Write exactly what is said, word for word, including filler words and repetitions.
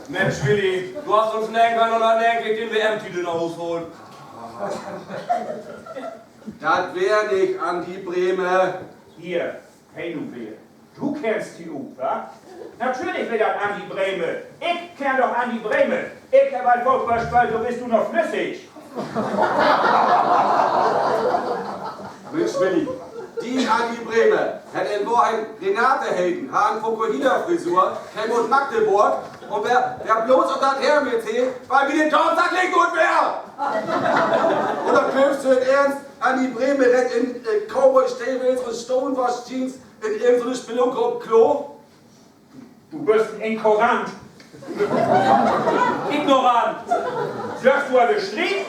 Mensch, Willi, du hest uns negenhunnertnegentig den W-M-Titel na Huus holt. Dat weer nich Andi Brehme. Hier, he nu weer. Du kennst di ut, wa? Natürlich weer dat Andi Brehme. Ik kenn doch Andi Brehme. Ik heff al Football speelt, do büst du noch flüssig. Minsch, Willi, de Andi Brehme hett in Wohrheit Renate heten, harr en Fukuhila-Frisur, keem ut Magdeborg un weer, weer bloots op dat Herrenmetier, wiel bi de Daam dat Licht ut weer. Oder glöövst du in Eernst, Andi Brehme rennt in, äh, Cowboy-Stevels un Stonewash-Jeans in irgend so 'ne Spelunke op Klo? Du büst en Inkorant. Ignorant. Söchst du al de Striet?